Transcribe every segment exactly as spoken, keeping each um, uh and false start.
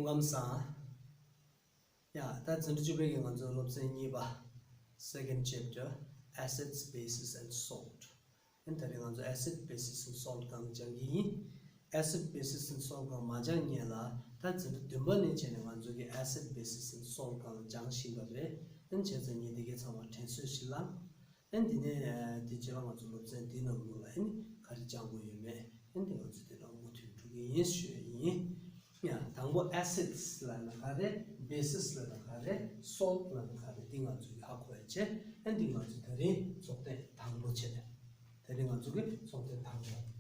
སྐུ་ཁམས་བཟང་། ཡ། ད་འཛིན་གྲྭ་བཅུ་པའི་གི་ང་ཚོ་སློབ་ཚན་གཉིས་པ། Second chapter, acids, bases and salt. ཨན་ད་རེས་ང་ཚོ་acid, bases and salt སྒང་སྦྱང་གི་ཡིན། Acid, bases and salt སྒང་མ་སྦྱང་སྔོན་ལ། ད་འཛིན་གྲྭ་བདུན་པ་ནས་བྱས་ནས་ང་ཚོ་གི་acid, bases and salt སྒང་སྦྱང་བཞིན་པ་རེད། ཨན་བྱས་ཙང་ངས་འདི་གའི་ཚང་མ་དྲན་གསོ་ཞིག་ལ། ཨན་དེ་ནས་དེ་རྗེས་ལ་ང་ཚོ་སློབ་ཚན་འདི་ནང་ལོགས་ལ་ཨན་ག་རེ་སྦྱང་དགོས་ཡོད་མེད། ཨན་དེ་ང་ཚོ་དེ་ལ་མུ་མཐུད་འགྲོ་གི་ཡིན་ཞུ་ཡ་ཡིན། ཡ། དང་པོ་acids ལབ་ན་ག་རེ། bases ལབ་ན་ག་རེ། salt ལབ་ན་ག་རེ། འདི་ང་ཚོ་གི་ཧ་གོ་ཡ་བྱས། ཨན་འདི་ང་ཚོ་ད་རིང་ཚོགས་ཐེངས་དང་པོ་བྱས། ད་རིང་ང་ཚོ་གི་ཚོགས་ཐེངས་དང་པོ།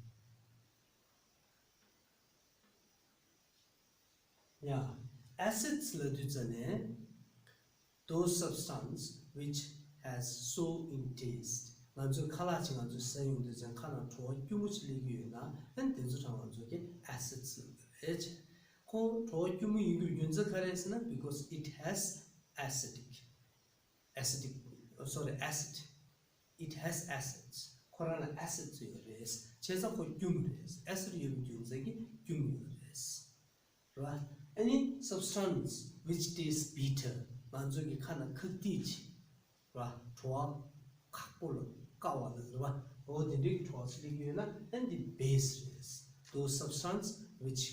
ཡ། acids ལབ་དུས་ཙ་ནས། Those substance which has sour in taste. ང་ཚོའི་ཁ་ལག་ཅིག་ང་ཚོས་ཟ་ཡོང་དུས་ཙང་ཁ་ནང་བྲོ་བ་སྐྱུར་མོ་ཅིག་སླེབས་ཀྱི་ཡོད་ན། ཨན་དེ་ཚོ་གྲངས་ང་ཚོ་གི་acids ལབ་ཀྱི་རེད། ཁོ་བྲོ་བ་སྐྱུར་མོ་ཡིན་དགོས་རྒྱུ་མཚན་ག་རེ་ཟེར་ན། Because it has acidic, acidic, oh, sorry, acid. It has acids. ཁོ་རང་ལ་acids ཡོད་རེད། བྱས་ཙང་ཁོ་སྐྱུར་མོ་རེད། acid ཡོད་པའི་རྒྱུ་མཚན་གྱིས་སྐྱུར་མོ་ཡོད་རེད། རེད་བ། Any substance which tastes bitter. ང་ཚོ་གི་ཁ་ནང་ཁག་ཏིག་ཅིག་རེད་བ། བྲོ་བ་ཁག་པོ་ལ་དཀའ་བ་ལ་རེད་བ། འོ་དེ་འདྲའི་བྲོ་བ་ཞིག་སླེབས་ཡོད་ན། ཨན་དེ་base རེད། Those substance which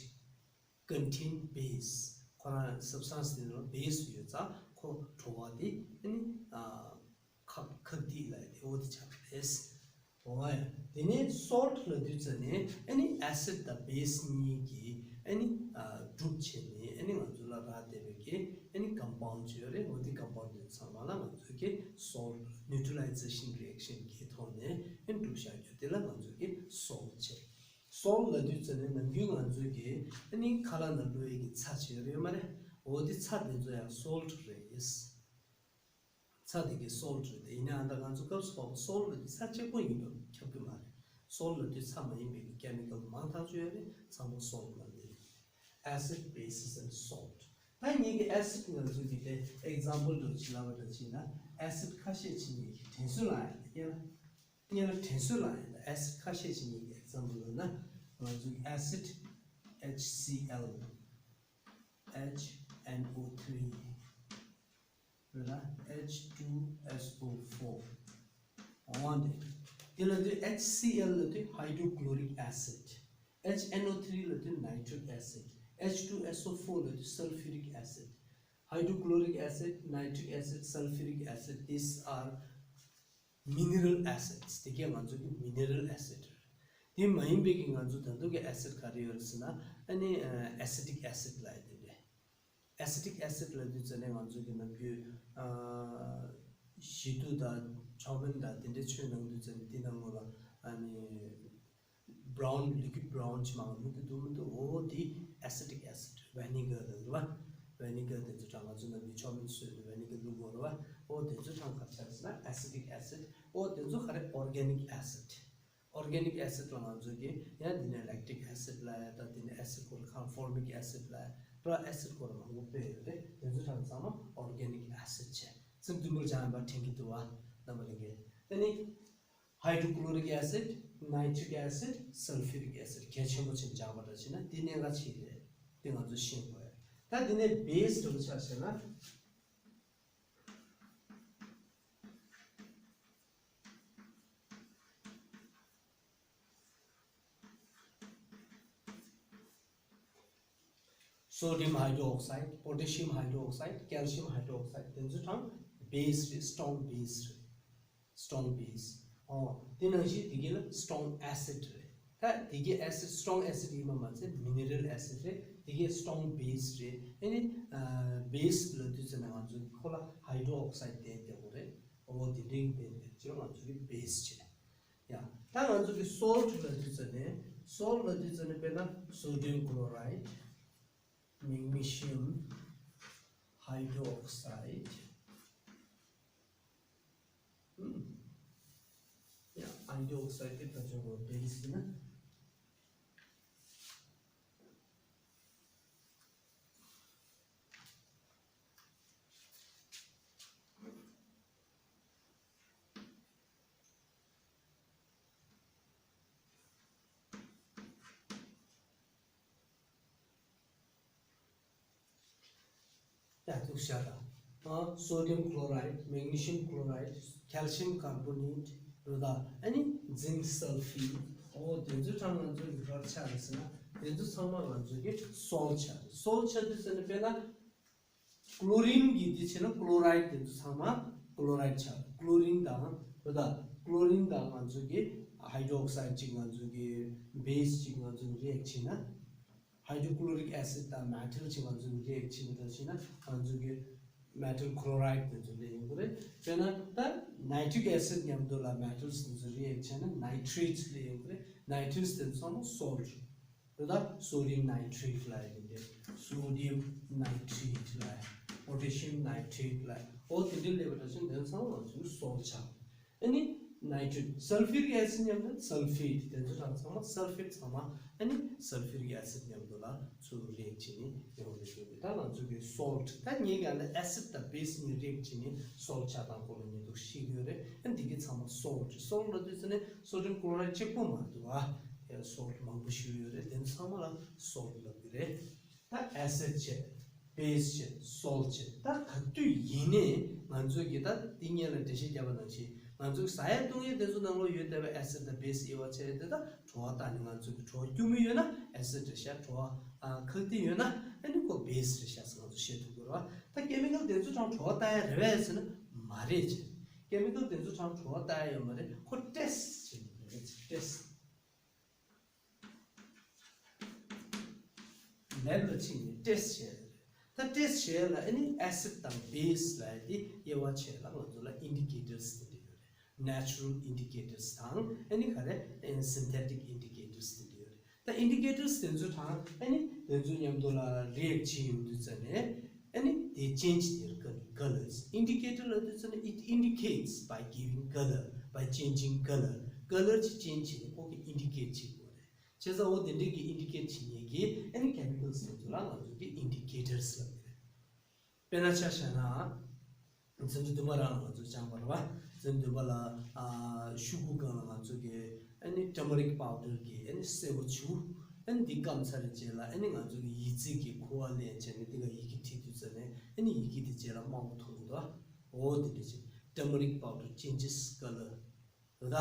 contain base. ཁོ་རང་substance དེ་ནང་base ཡོད་ཙང་ཁོ་བྲོ་བ་དེ་ཨ་ནི་ཨ་ཁག་ཁག་ཏིག་ལབ་ཡ་དེ་འོ་དེ་ཆགས་པ་རེད། འོ་ཡ། དེ་ནས་salt ལབ་དུས་ཙ་ནས་ཨ་ནི་acid དང་base གཉིས་ཀྱིས་ཨ་ནི་ཨ་group བྱས་ནས་ཨ་ནི་ང་ཚོ་ལ་རག་བསྡད་པའི་གི་ཨ་ནི་compound ཅིག་ཡོད་རེད། འོ་དེ་compound དེ་ཚང་མ་ལ་ང་ཚོ་གི་salt neutralization reaction གི་ཐོག་ནས་ཨ་ནི་group བཞག་རྒྱུ་དེ་ལ་ང་ཚོ་གི་salt བྱས། salt ལབ་དུས་ཙ་ནས་ནམ་རྒྱུན་ང་ཚོས་ཀྱི་ཨ་ནི་ཁ་ལག་ནང་བླུགས་ཡས་ཀྱི་ཚྭ་ཅིག་ཡོད་རེད་མ་རེད། འོ་དེ་ཚྭ་དེ་ཚོ་ཡང་salt རེད། ཚྭ་དེ་གི་salt རེད། དེ་ཡིན་ནའང་ད་ང་ཚོ་སྐབས་སུ་བབས་པ་salt ལབ་དུས་ཚྭ་གཅིག་པོ་ཡིན་པ་ཁྱབ་ཀྱི་མ་རེད། salt ལབ་དུས་ཚྭ་མ་ཡིན་པའི་གི་chemical མང་ཐག་ཆོད་ཡོད་རེད། ཚང་མ་salt ལབ་ནི་རེད། Acid, bases and salt. ད་ངེད་ཀྱི་acid ང་ཚོ་གི་དེ་example འདྲ་ཅིག་ལབ་པ་འདྲ་ཅིག་ཡིན་ན། acid ཁ་ཤས་ཅིག་ངེད་ཀྱི་དྲན་གསོ་ལ་ཡང་དེ་སྐྱེ་ན། སྔོན་ལ་དྲན་གསོ་ལ་ཡིན་ན་acid ཁ་ཤས་ཤིག་ངེད་ཀྱི་example ལབ་ན། ང་ཚོའི་acid HCl, HNO three རེད་ལ། H two SO four འོང་བ་འདི། དེ་ལ་དུས་HCl ལ་དུས་hydrochloric acid, HNO three ལ་དུས་nitric acid, H two SO four ལ་དུས་sulfuric acid. Hydrochloric acid, nitric acid, sulfuric acid, these are mineral acids. དེ་གས་ང་ཚོ་གི་mineral acid རེད། དེ་མ་ཡིན་པའི་གི་ང་ཚོ་ད་དུང་གི་acid ག་རེ་ཡོད་རེད་ཟེར་ན། ཨ་ནི་ཨ་acetic acid ལབ་ཡ་དེ་རེད། Acetic acid ལབ་དུས་ཙ་ནས་ང་ཚོ་གི་ནམ་རྒྱུན་ཨ་ཞི་དུ་དང་ཆའོ་མིན་དང་དེ་འདྲའི་མཆོད་གནང་དུས་ཙ་ནས་དེ་ནང་ལོགས་ལ་ཨ་ནི་brown, liquid brown ཅིག་མང་བླུག་གི་འདུག་མི་འདུག་འོ་དེ་acetic acid, vinegar ལབ་རེད་བ། vinegar དེ་ཚོ་གྲངས་ང་ཚོ་ནམ་རྒྱུན་ཆའོ་མིན་བཟོས་ནས་vinegar བླུག་གི་ཡོད་རེད་བ། འོ་དེ་ཚོ་གྲངས་ག་རེ་ཆགས་ཟེར་ན་acetic acid. འོ་དེ་ཚོ་ག་རེ་organic acid. Organic acid ལ་ང་ཚོ་གི་ཡང་དེ་ནས་lactic acid ལབ་ཡ་དང་། དེ་ནས་acid ཁོ་རང་formic acid ལབ་ཡ། དེ་འདྲ་acid ཁོ་རང་མང་པོ་དཔེ་ཡོད་རེད། དེ་ཚོ་གྲངས་ཚང་མ་organic acid བྱས། ཚིག་དུམ་བུར་སྦྱངས་ཡིན་པ་དྲན་གྱི་འདུག་བ། རྣམ་པ་ལྷན་རྒྱས། དེ་ནི་hydrochloric acid, nitric acid, sulfuric acid གལ་ཆེན་པོ་ཆེན་སྦྱངས་པ་འདྲ་བྱས་ན་དེ་གནད་འགག་ཆེ་རེད། དེ་ང་ཚོ་ཤེས་དགོས། ད་དེ་ནས་base འདྲ་པོ་ཆ་བཞག་ན། Sodium hydroxide, potassium hydroxide, calcium hydroxide དེ་ཚོ་གྲངས་base རེད། strong base རེད། strong base. ཨོ། དེ་ནང་བཞིན་དེ་གའི་ལ་strong acid རེད། ད་དེ་གའི་acid, strong acid ཡིན་པ་མ་ཚད་mineral acid རེད། དེ་གའི་strong base རེད། ཨ་ནི་ཨ་base ལབ་དུས་ཙམ་ན་ང་ཚོ་ཁོ་ལ་hydroxide དེ་བསྡད་དགོས་རེད། ཨོ་དེ་འདྲའི་དེ་འདྲ་ཅིག་ང་ཚོ་གི་base བྱས། ཡ། ད་ང་ཚོ་གི་salt ལབ་དུས་ཙམ་ནས། salt ལབ་དུས་ཙམ་ནས་དཔེར་ན་sodium chloride, magnesium hydroxide. ཨུམ། ཡ། hydroxide དེ་ད་ཅུང་གོ་base ཡིན་ན། ཡ་ཐུག་ཤ་ད། ཨ་sodium chloride, magnesium chloride, calcium carbonate རེད་ད། ཨ་ནི་zinc sulphate འོ་དེ་ཚོའི་གྲངས་ང་ཚོ་ཡུལ་ཁར་ཆགས་རེད་ཟེར་ན་དེ་ཚོ་ཚང་མ་ང་ཚོ་གི་salt ཆགས་རེད། salt ཆགས་དུས་ཟེར་ན་དཔེར་ན། chlorine གི་འདི་བྱས་ན་chloride དེ་ཚོ་ཚང་མ་chloride ཆགས། chlorine དང་རེད་ད། chlorine དང་ང་ཚོ་གི་hydroxide གཅིག་ང་ཚོ་གི་base གཅིག་ང་ཚོ་react བྱས་ན། hydrochloric acid དང་metal གཅིག་ང་ཚོ་react བྱས་པ་དང་བྱས་ན་ང་ཚོ་གི་metal chloride དེ་ཚོ་སླེབས་ཡོང་གི་རེད། དཔེར་ན་ད་nitric acid མཉམ་དུ་ལ་metals དེ་ཚོ་react བྱས་ན་nitrates སླེབས་ཡོང་གི་རེད། nitrates དེ་ཚོ་ཚང་མ་salt རེད་ད། sodium nitrate ལབ་ཡ་དེ་འདྲ། sodium nitrate ལབ་ཡ། potassium nitrate ལབ་ཡ། འོ་དེ་འདྲའི་སླེབས་པ་འདྲ་ཞིག་འདི་ཚང་མ་ང་ཚོའི་salt ཆགས། ཨ་ནི་nitrate sulfuric acid མཉམ་དུ་sulphate དེ་ཚོ་གྲངས་ཚང་མ་sulphate ཚང་མ་ཨ་ནི་sulfuric acid མཉམ་དུ་ལ་ཚུར་react བྱས་ནས་ཡོང་རེད་འདུག་ད་ང་ཚོ་གི་salt ད་ངས་ག་ལ་acid དང་base གཉིས་react བྱས་ནས་salt ཆགས་སྟངས་སྐོར་ལ་ཉེ་དུ་ཤེས་ཀྱི་ཡོད་རེད། ཨ་ནི་འདི་གི་ཚང་མ་salt salt ལབ་དུས་ཙ་ནས་sodium chloride གཅིག་པོ་མ་འདུག་ཨ། salt མང་པོ་ཞིག་ཡོད་རེད། དེ་ཚང་མ་ལ་salt ལབ་ཀྱི་རེད། ད་acid བྱས། base བྱས། salt བྱས། ད་ག་དུས་ཡིན་ནའི་ང་ཚོས་ཀྱི་ད་འདི་སྔོན་ལ་འགྲེལ་བཤད་བརྒྱབ་པ་ནང་བཞིན་ང་ཚོས་ཟ་ཡ་བཏུང་ཡ་དེ་ཚོ་ནང་ལོགས་ཡོད་བསྡད་པའི་acid དང་base དབྱེ་བ་ཕྱེ་ཡ་དེ་ད་བྲོ་བ་བཏང་ནས་ང་ཚོས་ཀྱི་བྲོ་བ་སྐྱུར་མོ་ཡོད་ན་acid རེད་ཤག་བྲོ་བ་ཁག་ཏིག་ཡོད་ན་ཨ་ནི་ཁོ་base རེད་ཤག་ཟེར་ང་ཚོས་བཤད་ཐུབ་ཀྱི་རེད་བ། ད་chemical དེ་ཚོ་གྲངས་བྲོ་བ་བཏང་ཡ་རེད་བས་ཟེར་ན་མ་རེད་ཅེས། chemical དེ་ཚོ་གྲངས་བྲོ་བ་བཏང་ཡ་ཡོད་མ་རེད། ཁོ་test བྱེད་དགོས་རེད། test lab ལ་ཕྱིན་ནས་test བྱས་རེད། ད་test བྱས་ལ་ཨ་ནི་acid དང་base ལ་དེ་དབྱེ་བ་ཕྱེ་ལ་ང་ཚོ་ལ་indicators དེ་འདྲ་ཡོད་རེད། natural indicators དང་ཨ་ནི་ག་རེ་synthetic indicators དེ་འདྲ་ཡོད་རེད། ད་indicators དེ་ཚོ་དང་ཨ་ནི་དེ་ཚོ་མཉམ་དུ་ལ་react བྱེད་ཡོང་དུས་ཙ་ནས་ཨ་ནི་དེ་change their col- colors indicator ལ་དུས་ཙ་ནས་it indicates by giving color, by changing color, color ཅིག་change བྱས་ནས་ཁོ་གི་indicate བྱེད་དགོས་རེད། བྱས་ཙང་འོ་དེ་འདྲའི་གི་indicate བྱེད་མཁན་གྱི་ཨ་ནི་chemicals དེ་ཚོ་ལ་ང་ཚོ་གི་indicators ལབ་ཀྱི་རེད། དཔེར་ན་ཆ་བཞག་ན། ཚན་རིག་བདུན་པ་རང་ལ་ང་ཚོ་སྦྱངས་པ་རེད་བ། ཚན་རིག་བདུན་པ་ལ་ཨ་ཤོག་གུ་སྒང་ལ་ང་ཚོ་གི་ཨ་ནི་turmeric powder གི་ཨ་ནི་སེར་པོ་བྱུག་ཨ་ནི་འདི་སྐམ་ཚར་རྗེས་ལ་ཨ་ནི་ང་ཚོ་གི་ཡི་ཙི་གི་ཁུ་བ་ལེན་བྱས་ནས་འདི་ག་ཡི་གེ་བྲིས་དུས་ཙ་ནས་ཨ་ནི་ཡི་གེ་དེ་རྗེས་ལ་དམར་པོ་མཐོང་གི་འདུག་འོ་དེ་འདྲ་ཅིག turmeric powder changes color རེད།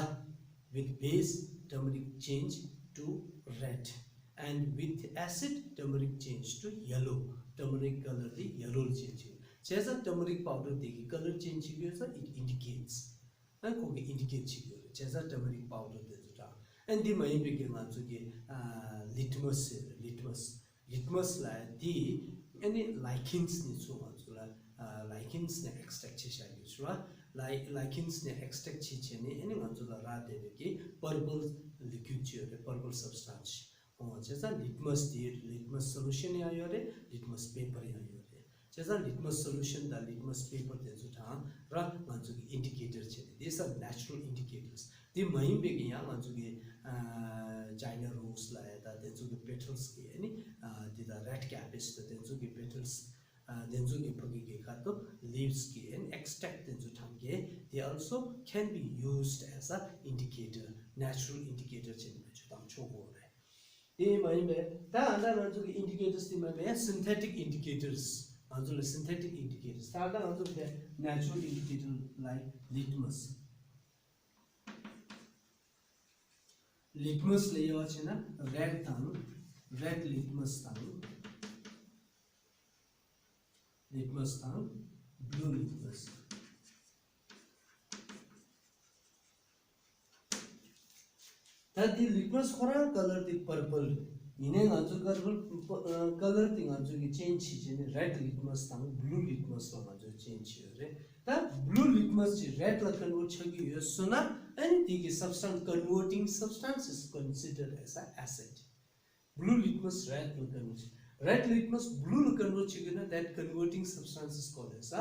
With base, turmeric change to red, and with acid, turmeric change to yellow. Turmeric color དེ་yellow ལ་change བྱེད། བྱས་ཙང་turmeric powder དེ་གི་color change བྱེད་ཀྱི་ཡོད་ཙང་it indicates. ཨ་ཁོ་གི་indicate བྱེད་ཀྱི་ཡོད་རེད། བྱས་ཙང་turmeric powder དེ་ཚོ་དང་། ཨ་འདི་མ་ཡིན་པའི་གི་ང་ཚོ་གི་ཨ་litmus ཟེར་litmus. Litmus ལབ་ཡ་དེ་ཨ་ནི་lichens ནས་ཚུར་ང་ཚོ་ལ་ཨ་lichens ནས་extract བྱས་བཞག་ཡོད་ཟེར་བ། Li- lichens ནས་extract བྱས་བྱས་ནས་ཨ་ནི་ང་ཚོ་ལ་རག་བསྡད་པའི་གི་purple liquid ཅིག་ཡོད་རེད། purple substance ཅིག་འོ་བྱས་ཙང་litmus དེ་litmus solution ཡང་ཡོད་རེད། litmus paper ཡང་ཡོད་རེད། བྱས་ཙང་litmus solution དང་litmus paper དེ་ཚོ་དང་ར་ང་ཚོ་གི་indicator བྱས་ཏེ། These are natural indicators. དེ་མ་ཡིན་པའི་གི་ཡང་ང་ཚོ་གི་ཨ་China rose ལབ་ཡ་ད་དེ་ཚོ་གི་petals གི་ཨ་ནི་ཨ་དེ་དང་red capis དང་དེ་ཚོ་གི་petals ཨ་དེ་ཚོ་གི་ཕ་གི་གི་ཁ་ཐུག་leaves གི་ཨ་ནི་extract དེ་ཚོ་དང་གི་they also can be used as a indicator, natural indicator བྱས་ནས་ཆོག་དང་ཆོག་གོ་རེད། དེ་མ་ཡིན་པས་ད་ཨ་ད་ང་ཚོ་གི་indicators དེ་མ་ཡིན་པས་synthetic indicators ང་ཚོ་ལ་synthetic indicators ད་ད་ང་ཚོ་གི་natural indicator like litmus. Litmus ལ་དབྱེ་བ་ཕྱེ་ན་red དང་red litmus དང་litmus དང་blue litmus. ད་འདི་litmus ཁོ་རང་color དེ་purple ཡིན་ནའི་ང་ཚོ་purple color དེ་ང་ཚོ་གི་change བྱེད་བྱེད་ནས་red litmus དང་blue litmus ལ་ང་ཚོ་change བྱེད་ཡོད་རེད། ད་blue litmus ཅིག་red ལ་convert ཆགས་ཀྱི་ཡོད་སོང་ན་ཨ་ནི་དེ་གི་substance, converting substance is considered as a acid. Blue litmus red ལ་convert བྱེད། Red litmus blue ལ་convert བྱེད་ཀྱི་ན་that converting substance is called as a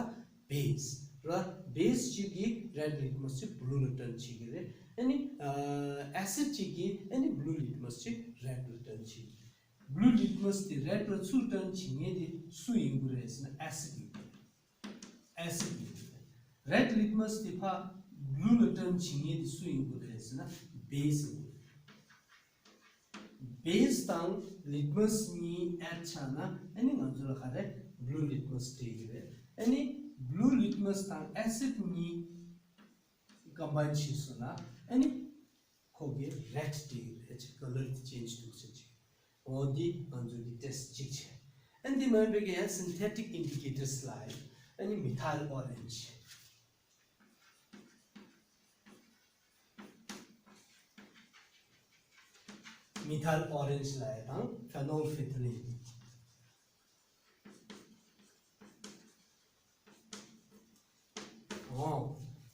base. ར་base ཅིག་གིས་red litmus ཅིག་blue ལ་turn བྱེད་ཀྱི་རེད། ཨ་ནི་ཨ་acid ཅིག་གིས་ཨ་ནི་blue litmus ཅིག་red ལ་turn བྱེད་ཀྱི་རེད། Blue litmus དེ་red ལ་ཚུར་turn བྱེད་མཁན་དེ་སུ་ཡིན་དགོས་རེད་ཟེར་ན་acid ཡིན་དགོས་རེད། acid ཡིན་དགོས་རེད། Red litmus དེ་ཕར་blue ལ་turn བྱེད་མཁན་དེ་སུ་ཡིན་དགོས་རེད་ཟེར་ན་base ཡིན་དགོས་རེད། Base དང་litmus གཉིས་add ཆགས་ན་ཨ་ནི་ང་ཚོ་ལ་ག་རེ་ blue litmus སྤྲད་ཀྱི་རེད། ཨ་ནི་blue litmus དང་acid གཉིས་combine བྱས་སོང་ན་ཨ་ནི་ཁོ་གི་red སྤྲད་ཀྱི་རེད། ཅིག་colour དེ་change འདུག་ཟེར་ཅིག་འོ་འདི་ང་ཚོ་གི་test གཅིག་བྱས། ཨ་ནི་འདི་མ་ཡིན་པའི་གི་ཡང་synthetic indicators ལ་ཨ་ནི་methyl orange methyl orange ལབ་ཡ་དང་phenolphthalein། ཨོ།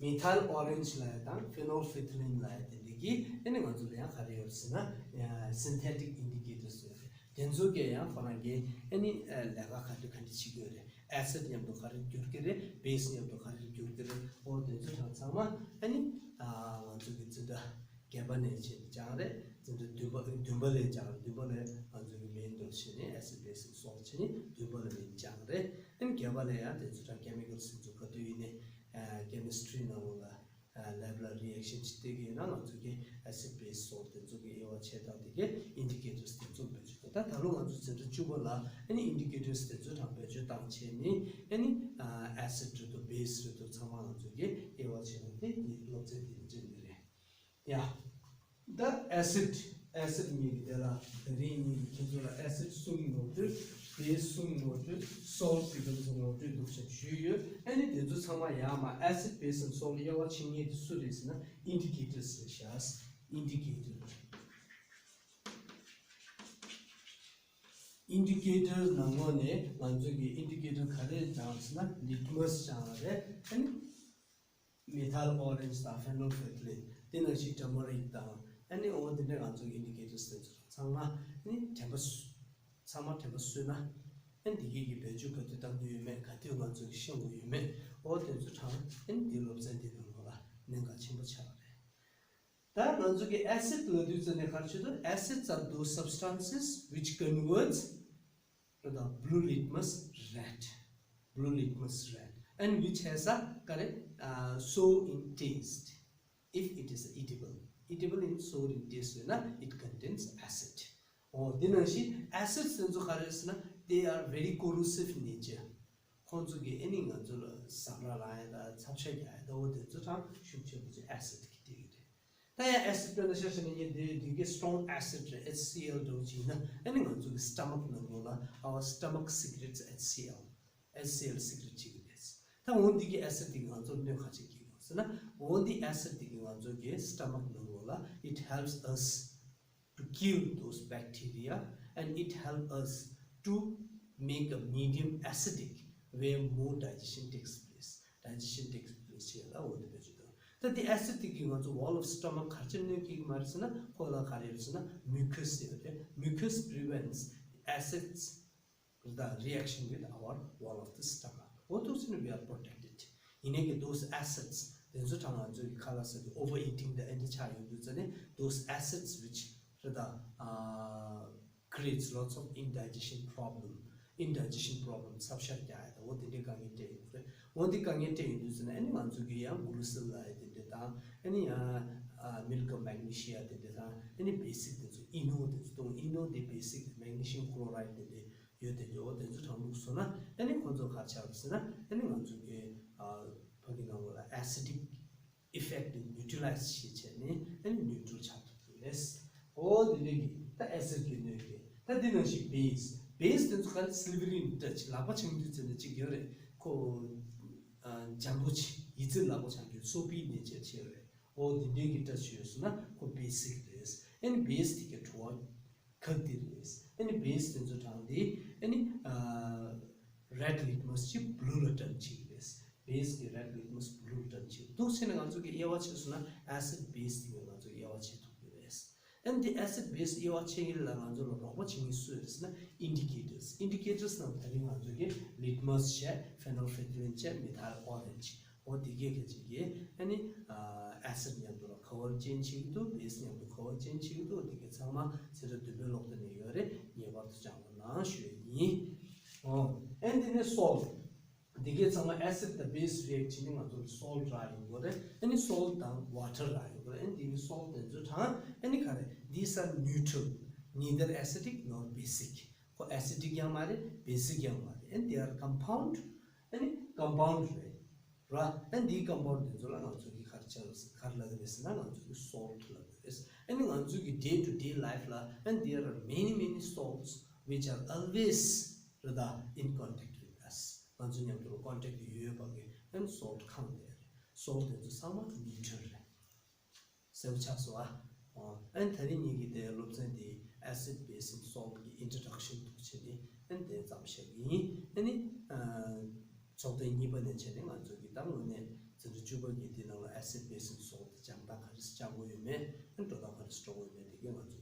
methyl orange ལབ་ཡ་དང་phenolphthalein ལབ་ཡ་དེ་འདྲ་གི་ཨ་ནི་ང་ཚོ་ལ་ཡང་ག་རེ་ཡོད་ཟེར་ན་synthetic indicators ཡོད་རེད། དེ་ཚོ་གས་ཡང་ཁོ་རང་གི་ཨ་ནི་ལས་ཀ་ག་འདྲ་ག་འདྲ་བྱེད་ཀྱི་ཡོད་རེད། acid མཉམ་དུ་ག་རེ་འགྱུར་གྱི་རེད། base མཉམ་དུ་ག་རེ་འགྱུར་གྱི་རེད། ཨོ་དེ་ཚོ་དང་ཚང་མ་ཨ་ནི་ང་ཚོ་གི་འཛིན་གྲྭ་བརྒྱད་པ་ནས་བྱས་ནས་སྦྱངས་རེད། འཛིན་གྲྭ་བདུན་པ་བདུན་པ་ལས་སྦྱངས་རེད། བདུན་པ་ལས་ང་ཚོ་གི་main དུ་བྱས་ནས་acid base and salt བྱས་ནས་བདུན་པ་ལ་main སྦྱངས་རེད། ཨ་ནི་བརྒྱད་པ་ལས་ཡང་དེ་ཚོ་དང་chemicals དེ་ཚོ་ག་དུས་ཡིན་ནའི་chemistry ནང་ལོགས་ལ་lab ལ་reaction བྱེད་ཀྱི་ཡོད་ན་ང་ཚོ་གི་acid base salt དེ་ཚོ་གི་དབྱེ་བ་ཕྱེ་སྟངས་དེ་གའི་indicators དེ་ཚོ་བེད་སྤྱོད་བཏང་། ད་ད་ལོ་ང་ཚོ་འཛིན་གྲྭ་བཅུ་པ་ལ་ཨ་ནི་indicators དེ་ཚོ་དང་བེད་སྤྱོད་བཏང་བྱས་ནས་ཨ་ནི་acid རེད་དོ་base རེད་དོ་ཚང་མ་ང་ཚོ་གི་དབྱེ་བ་ཕྱེ་སྟངས་དེ་དེ་སློབ་ཚན་དེ་ནས་འགྲིམ་གྱི་རེད། ཡ། ད་acid acid གཉིས་ཀྱི་དེ་ལ་དེ་རིང་གཉིས་ཀྱི་ཁྱེད་ཚོ་ལ་acid གསུམ་ནོར་འཁྲུལ། base གསུམ་ནོར་འཁྲུལ། salt གི་དེ་ཚོ་ནོར་འཁྲུལ་འདུག་ཟེར་ཞུས་ཡོད། ཨ་ནི་དེ་ཚོ་ཚང་མ་ཡར་མར་acid base and salt དབྱེ་བ་ཕྱེ་མཁན་དེ་སུ་རེད་ཟེར་ན་indicators རེད་ཤག indicator indicator ནང་ལོགས་ནས་ང་ཚོ་གི་indicator ག་རེ་སྦྱངས་ཟེར་ན་litmus སྦྱངས་རེད། ཨ་ནི་methyl orange དང་phenolphthalein དེ་ནང་བཞིན་turmeric དང་ཨ་ནི་འོ་དེ་འདྲ་ང་ཚོ་གི་indicators དེ་ཚོ་ཚང་མ་ཨ་ནི་དྲན་པ་སུ་ཚང་མ་དྲན་པ་གསོས་ན་ཨ་ནི་འདི་གའི་གི་བེད་སྤྱོད་ག་དུས་བཏང་དགོས་ཡོད་མེད། ག་དུས་ང་ཚོ་གི་ཤེས་དགོས་ཡོད་མེད། འོ་དེ་ཚོ་ཚང་མ་ཨ་ནི་འདི་སློབ་ཚན་འདི་ནང་ལོགས་ལ་གནད་འགག་ཆེན་པོ་ཆགས་པ་རེད། ད་ང་ཚོ་གི་acid ལབ་དུས་ཙམ་ནས་ག་རེ་བྱེད་དུས། acids are those substances which converts the blue litmus red, blue litmus red, and which has a, ག་རེ། uh, sour in taste. If it is edible, edible in sour in taste ཡོད་ན་it contains acid. འོ་དེ་ནང་བཞིན་acids དེ་ཚོ་ག་རེ་ཟེར་ན་they are very corrosive in nature. ཁོང་ཚོ་གི་ཨ་ནི་ང་ཚོ་ལ་ཟ་འཕྲུག་ལངས་ཡ་དང་ཚབ་ཤ་རྒྱག་ཡ་དང་འོ་དེ་ཚོ་དང་ཤུགས་ཆེན་པོ་ཅིག་acid གི་སྤྲད་ཀྱི་རེད། ད་ཡང་acid དཔེར་ན་ཆ་བཞག་ན་ངས་འདི་འདི་གའི་strong acid རེད། HCl འདྲ་བོ་ཅིག་ཡིན་ན་ཨ་ནི་ང་ཚོ་གི་stomach ནང་ལོགས་ལ་our stomach secretes HCl, HCl secrete བྱེད་ཀྱི་རེད། ད་འོ་འདི་གའི་acid འདི་གིས་ང་ཚོར་གནོད་ག་ཅིག་སྐྱེལ་གྱི་ཡོད་ཟེར་ན། འོ་འདི་acid འདི་གིས་ང་ཚོ་གི་stomach ནང་ལོགས་ལ་it helps us to kill those bacteria and it helps us to make a medium acidic where more digestion takes place. Digestion takes place བྱེད་ཡ་ལ་འོ་དེ་བེད་སྤྱོད་གཏོང་། ད་དེ་acid དེ་གིས་ང་ཚོ་wall of stomach ག་རེ་བྱས་གནོད་སྐྱེལ་གྱི་མ་རེད་ཟེར་ན། ཁོ་ལ་ག་རེ་རེད་ཟེར་ན་mucus ཡོད་རེད། Mucus prevents acids the reaction with our wall of the stomach. འོ་དེ་ཚོ་ནི་we are protected. ཡིན་ནའི་གི་those acids དེ་ཚོ་དང་ང་ཚོའི་ཁ་ལག་ཟ་དུས་overeating དང་ཨེ་འདྲ་ཆགས་ཡོང་དུས་ཙ་ནས་those acids which རེད་ད། ཨ། creates lots of indigestion problem, indigestion problem ཚབ་ཤ་རྒྱག་ཡ་དང་འོ་དེ་འདྲའི་དཀའ་ངལ་འཕྲད་ཡོང་གི་རེད། འོ་དེ་དཀའ་ངལ་འཕྲད་ཡོང་དུས་ཙ་ན་ཨ་ནི་ང་ཚོ་གི་ཡང་glucose ལབ་ཡ་དེ་འདྲ་དང་ཨ་ནི་ཡང་milk of magnesia དེ་འདྲ་དང་ཨ་ནི་basic དེ་ཚོ་ཨི་ནོ་དེ་ཚོ་བཏུང་། ཨི་ནོ་དེ་basic magnesium chloride དེ་འདྲ་ཡོད་དེ་འདྲ་འོ་དེ་ཚོ་གྲང་འདུག་སོང་ན་ཨ་ནི་ཁོ་ཚོ་ག་རེ་ཆགས་རེད་ཟེར་ན་ཨ་ནི་ང་ཚོ་གི་ཕ་གི་ནང་ལོགས་ལ་acidic effect དེ་neutralize བྱེད་བྱས་ནས་ཨ་ནི་neutral ཆགས་ཐུབ་ཀྱི་རེད། འོ་དེ་འདྲ་གི་ད་acid གི་གནོད་ཀྱི་ད་དེ་ནང་བཞིན་base, base དེ་ཚོ་ག་རེ་silvery in touch ལག་པ་འཆང་དུས་ཙམ་ནས་གཅིག་ཡོད་རེད། ཁོ་འཇམ་པོ་ཆེ་ཡིད་ཚིམ་ལག་པ་འཆང་རྒྱུ་soapy nature ཆེ་རེད། འོ་དེ་འདྲའི་གི་touch ཡོད་སོང་ན་ཁོ་basic རེད། ཨ་ནི་base དེ་གི་བྲོ་བ་ཁག་དེ་རེད། ཨ་ནི་base དེ་ཚོ་གྲངས་དེ་ཨ་ནི་red litmus ཅིག་blue ལ་turn བྱེད་ཀྱི་རེད། base གི་red litmus blue ལ་turn བྱེད་ཀྱི་འདུག་ཟེར་ནས་ང་ཚོ་གི་དབྱེ་བ་ཕྱེ་སོང་ན་acid base དེ་གི་ང་ཚོ་དབྱེ་བ་ཕྱེ་ཐུབ་ཀྱི་རེད། ཨ་ནི་དེ་acid base དབྱེ་བ་ཕྱེ་ཡུལ་ལ་ང་ཚོ་ལ་རོགས་པ་བྱེད་མཁན་སུ་རེད་ཟེར་ན་indicators, indicators ནང་ད་རིང་ང་ཚོ་གི་litmus བྱས། phenolphthalein བྱས། methyl orange འོ་དེ་གས་ག་ཅིག་གིས་ཨ་ནི་acid མཉམ་དུ་ལ་cover ཅན་བྱེད་ཀྱི་འདུག base མཉམ་དུ་cover ཅན་བྱེད་ཀྱི་འདུག་དེ་གས་ཚང་མ་ཚེ་རབས་བདུན་པའི་ཀློག་དེབ་ནས་ཡོད་རེད། ངེས་པར་དུ་སྦྱང་རོགས་གནང་ཞུ་ཡས་ཡིན། འོ། ཨ་ནི་དེ་ནས་salt དེ་གས་ཚང་མ་acid དང་base react བྱས་ནས་ང་ཚོ་ལ་salt རག་ཡོང་གི་རེད། ཨ་ནི་salt དང་water རག་ཡོང་གི་རེད། ཨ་ནི་དེ་གས་salt དེ་ཚོ་གྲངས་ཨ་ནི་ག་རེ། These are neutral, neither acidic nor basic. ཁོ། acidic་ཡང་མ་རེད། basic་ཡང་མ་རེད། and they are compound. ཨ་ནི་compound་རེད། ར། ཨ་ནི་འདིའི་compound་དེ་ཚོ་ལ་ང་ཚོ་གི་ག་རེ་བྱ་ག་རེ་ལབ་ཀྱི་རེད་ཟེར་ན། ང་ཚོ་གི་salt་ལབ་ཀྱི་རེད། ཨ་ནི་ང་ཚོ་གི་day to day life་ལ་and there are many many salts which are always རེད་ད་in contact with us། ང་ཚོ་མཉམ་དུ་ལ་contact་ཡོད་པ་གི་and salt་ཁང་དེ་རེད། salt་དེ་ཚོ་ཚང་མ་neutral་རེད། གསལ་པོ་ཆགས་སོང་ཨ། ཨ་ནི་ད་རིང་ངེད་ཀྱི་དེ་སློབ་ཚན་དེ་acid base and salt་གི་introduction་དུ་བྱས་ནས་ཨ་ནི་དེ་ཙམ་བཤད་ཀྱི་ཡིན། ཨ་ནི་ཚོགས་ཐེངས་གཉིས་པ་ནས་བྱས་ནས་ང་ཚོ་གི་ད་དངོས་གནས་འཛིན་གྲྭ་བཅུ་པ་གི་དེ་ནང་ལ་acid base and salt་སྦྱང་སྟངས་ག་རེ་སྦྱང་དགོས་ཡོད་མེད། ཨ་ནི་འགྲོ་སྟངས་ག་རེ་འགྲོ་དགོས་ཡོད་མེད་དེ་གི་ང་